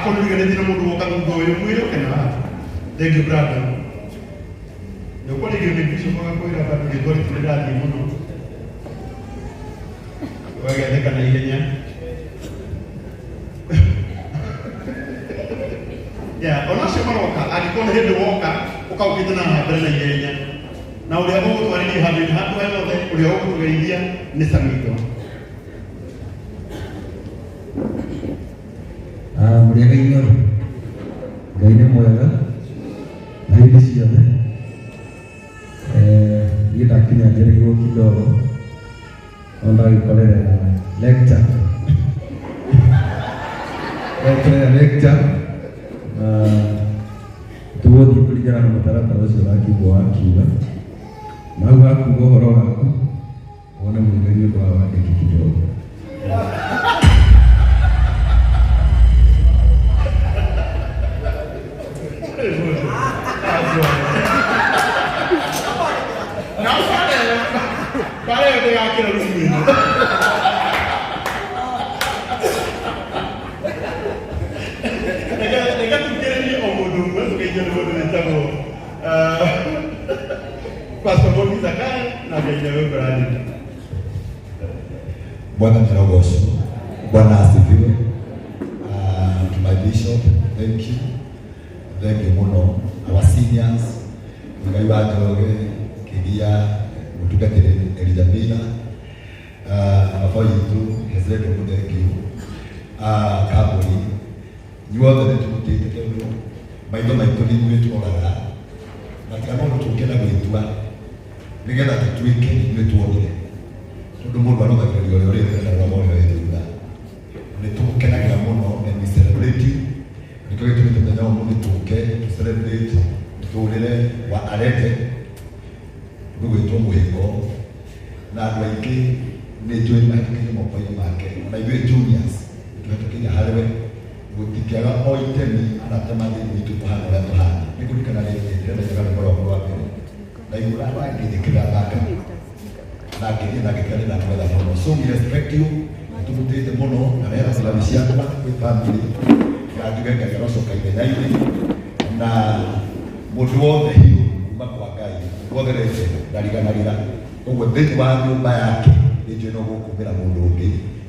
Akorwo nĩũriganĩtie na mũndũ woka thutha ũyũ, mwĩre oke na haha. Thank you, brother. Nĩ ũkwarĩrio nĩ bishop agakwĩra bado rĩtwa rĩtũ rĩrathiĩ mũno. Ũgagĩathĩka na ihenya. Yeah, ona acio maroka, angĩkorwo nĩ hĩndĩ woka, ũkaũkĩte na haha mbere na ihenya. Na ũrĩa ũgũtwarĩria handũ-inĩ handũ hothe, ũrĩa ũgũtũgeithia nĩ Samido. Ah, mũrĩega inyuothe. Ngai nĩ mwega na hĩndĩ ciothe. Eh, niĩ ndakinya njereirwo kidogo no ndagĩkorerera lecture. Ndagĩkorerera lecture na tũgũthiĩ kũringana na mũtaratara ũcio wakiuga wakiuga. Na hau hakuga ũhoro waku wone mũiga nĩ ũndũ wa wandĩki kidogo. Na pale pale ndĩgakĩra rumu ĩno. Reke tũkĩrĩrie o mũndũ ũmwe tũgeithio nĩ mũndũ wĩtagwo Pastor Mwangi Zakayo na Ngai nĩwe ũkũrathime. Bwana arogocwo. Bwana asifiwe. To my bishop, thank you. Thank you mũno. Our seniors, Ngai wa Njoroge, Kĩgia, mũtungatĩri Elijah Miller, baba witũ Hezekiah thank you. Kambũri, inyuothe nĩ tũrutĩte tondũ maitho maitũ nĩ ithuĩ tũroraga na tiga maũndũ tũngĩenda gwĩtua nĩgetha tũtuĩke nĩ ithuĩ tuonire tondũ mũndũ arũgagĩrĩria ũrĩa ũrĩ mbere na rũgamo ũrĩa wĩ thutha. Nĩ tũkenagĩra mũno and we celebrate you. Nĩkĩo gĩtũmĩte mũthenya wa ũmũthĩ tũke tũ celebrate mũtũrĩre wa Arete ũgwĩtwo Mũhĩko na andũ aingĩ nĩ njũĩ nĩ mahĩtũkĩire moko-inĩ make ona ithuĩ juniors nĩ tũhĩtũkĩire harĩ we gũtikĩaga o itemi anatema thĩinĩ witũ kũhana ũrĩa tũhana. Nĩ ngũririkana rĩngĩ ndĩrenda rwĩmbo rwakwa rwa mbere ndaiguaga ngĩthĩkĩra thaka na ngĩthiĩ na ngĩkĩra ndĩna mwetha mũno. So we respect you, nĩ tũmũtĩĩte mũno na rehera salamu ciakwa kwĩ family na njuge Ngai arocoka ithenya-inĩ na mũndũ wothe hero kuma kwa Ngai mũndũ wothe legend ndariganagĩra. Koguo thĩinĩ wa nyũmba yake nĩ njũĩ no gũkũmĩra mũndũ ũngĩ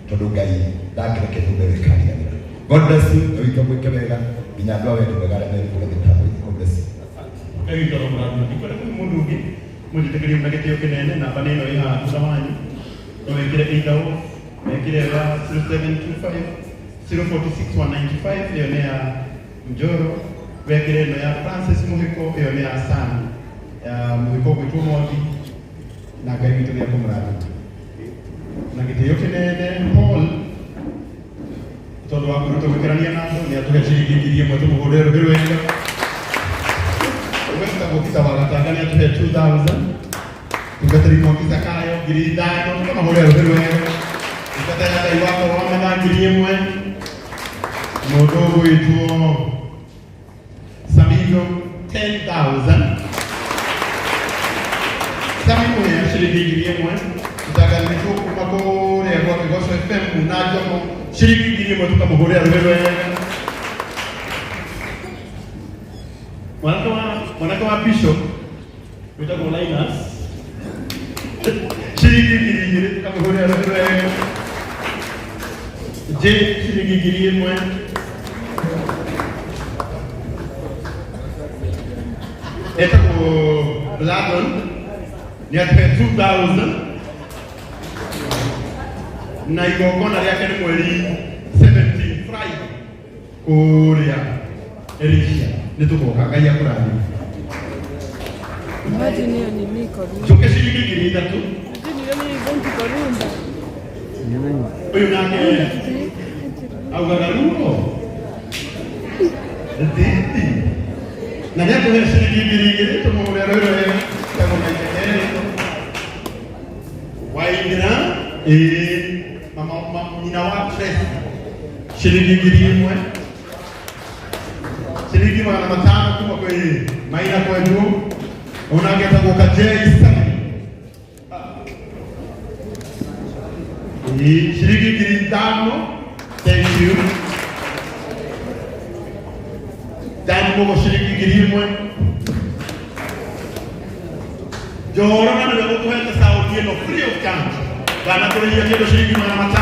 tondũ Ngai ndangĩreke nyũmba ĩyo ĩkariganĩra. God bless you, Ngai witũ amwĩke wega nginya andũ a wendi mwega arĩa me kũrĩa mĩtambo-inĩ. God bless you. Ngai witũ aromũrathima. Ndikwenda kũhe mũndũ ũngĩ mũnjĩtĩkĩrie na gĩtĩo kĩnene namba nĩ ĩno ĩ haha thutha wanyu. No wĩkĩre either off, wĩkĩre ya 0725 046 195 ĩyo nĩ ya Njoro, wekĩre ĩno ya Francis Mũhĩko, ĩyo nĩ ya Sam ya Mũhĩko gwĩtwo Mwangi, na Ngai witũ nĩ ekũmũrathima. Na gĩtĩo kĩnene Paul tondũ wa kwĩruta gwĩkĩrania na andũ nĩ atũhe ciringi 1,000 tũmũhũrĩre rũhĩ rwega. Wetagwo Peter wa Gatanga nĩ atũhe 2000. Tungatĩri Mwangi Zakayo 5,000 tũkamahũrĩra rũhĩ rwega. Ndungata ya Ngai wakwa wa Matha 1,000. Mũndũ ũgwĩtwo Samido 10,000. Sami mũhea ciringi 1,000. Tũtangathĩtwo kuma kũrĩa gwa Kĩgoco FM na Njomo ciringi 1,000 tũkamũhũrĩra rũhĩ rwega. Mwanake wa Bishop wĩtagwo Linus ciringi 2,000 tũkamũhũrĩra rũhĩ rwega. J ciringi 1,000. Etagwo Bladon nĩ atũhe 2000 na igongona rĩake nĩ mweri 17 Friday kũrĩa Elisha. Nĩ tũgoka. Ngai akũrathime. Imagine hiyo ni niko Runda. Njoke ciringi 3,000. Imagine hiyo ni event iko Runda. Ũyũ nake augaga ruo ndindi na nĩ akũhe ciringi 2,000 tũmũhũre rũĩ rwega tagwo maita kerĩ wainĩra ĩĩ mama nyina wa Tracy ciringi 1,000 ciringi 500 kuma kwĩ Maina Kwenjwo onake etagwo Kajei Sami. Ĩĩ, ciringi 5,000. Thank you. Mugo ciringi 1000. Njoro na nĩwe gũtũhete sauti ĩno free of charge. Ndanatũrĩhia kĩndũ ciringi 500.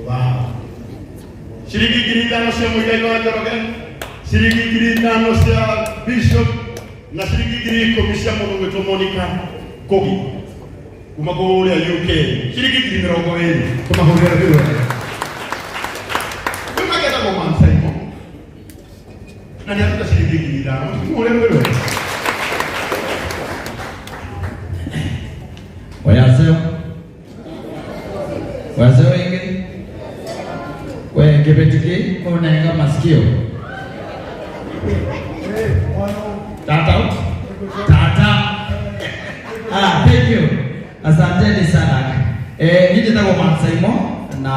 Wow. Ciringi 5,000 cia Muigai wa Njoroge, ciringi 5,000 cia Bishop na ciringi 10,000 cia mũndũ gwĩtwo Monica Ngugi kuma kũrĩa UK, ciringi 20,000. Tũmahũrĩre rũhĩ wega. Rĩu magetagwo Man Simon na nĩ aruta ciringi 5,000. Tũmũhũrĩre rũhĩ wega. Wayaseo. Wazee wengi we kibetiki unenga masikio tata tata. Ah, thank you, asanteni sana. Niĩ njĩtagwo Man Simon na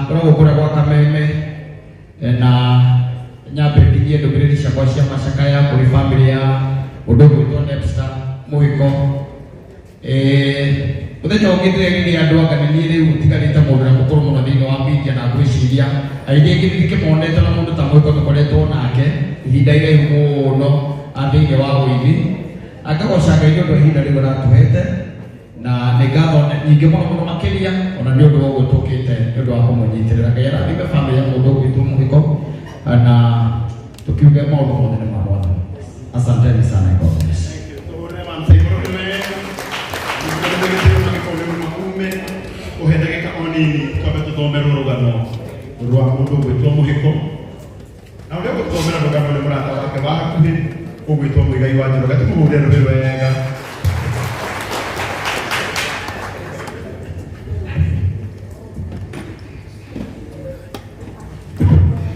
ngoragwo kũrĩa gwa Kameme, na nyambe nginyie ndũmĩrĩri ciakwa cia macakaya kũrĩ family ya mũndũ ũgwĩtwo Nepster Mũhĩko. Mũthenya ũngĩ ndĩrerire andũ anga nĩ niĩ rĩu ũtigarĩte mũndũ ũrĩa mũkũrũ mũno thĩinĩ wa media, na ngwĩciria aingĩ aingĩ ndikĩmonete na mũndũ ta Mũhĩko tũkoretwo nake ihinda iraihu mũno thĩinĩ wa ũini. Angagoca Ngai nĩ ũndũ wa ihinda rĩu aratũhete, na nĩ ngatho nyingĩ mũno mũno makĩria ona nĩ ũndũ wa ũguo tũkĩte nĩ ũndũ wa kũmũnyitĩrĩra. Ngai arathime family ya mũndũ ũgwĩtwo Mũhĩko, na tũkiuge maũndũ mothe nĩ ma Mwathani. Asanteni sana, God bless. Thank you. Tũhũrĩre Man Simon rũhĩ wega. Nĩgũtĩo na gĩkonde maume ũhe ndagĩka o nini twambe tũthomerwo rũgano rwa mũndũ ũgwĩtwo Mũhĩko, na ũrĩa ũgũtũthomera rũgano nĩ mũrata wake wa hakuhĩ ũgwĩtwo Muigai wa Njoroge. Tũmũhũrĩre rũhĩ wega.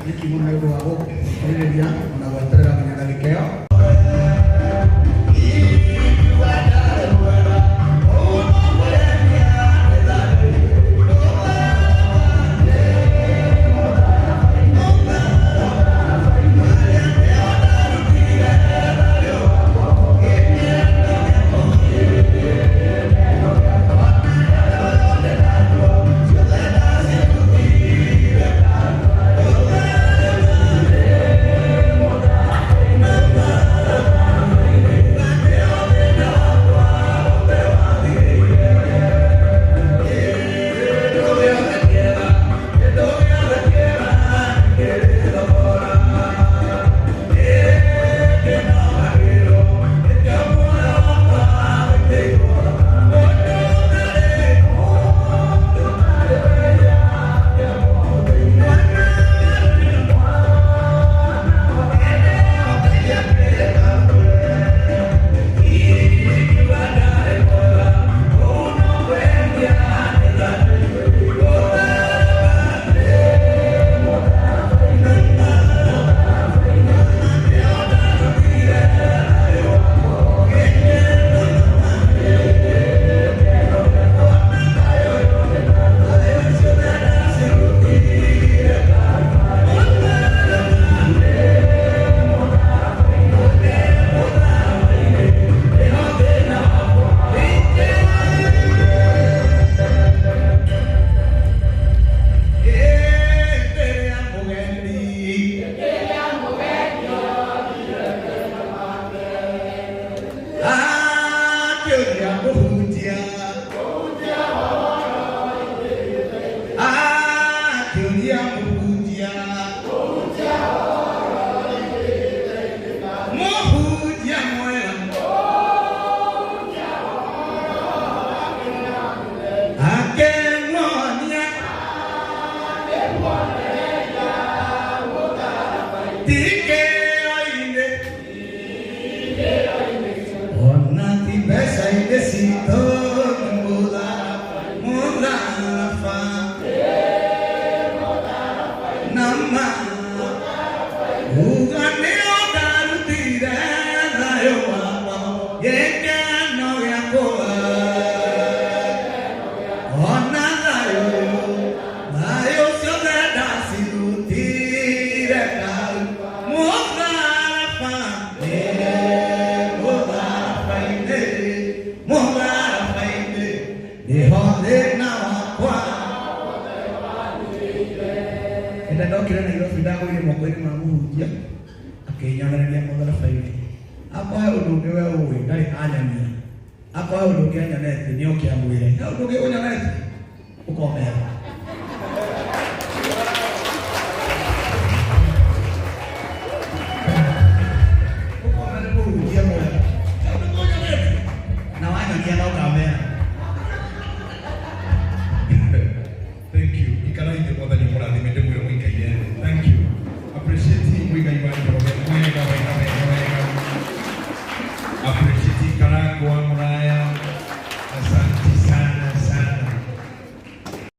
Nĩkĩ mũno nĩ ũndũ wa gũthikĩrĩria ona gweterera nginya ndagĩka ĩyo. Akĩũria mũhunjia, mũhunjia mwega, akĩmuonia ti kĩo-inĩ ona ti mbeca-inĩ citũ. Akĩnyonereria mũtharaba-inĩ. Akorwo he ũndũ ũngĩ we ũĩ ndarĩ anyonia, akorwo he ũndũ ũngĩ anyonetie, nĩ oke amwĩre. He ũndũ ũngĩ ũnyonetie ũkomera.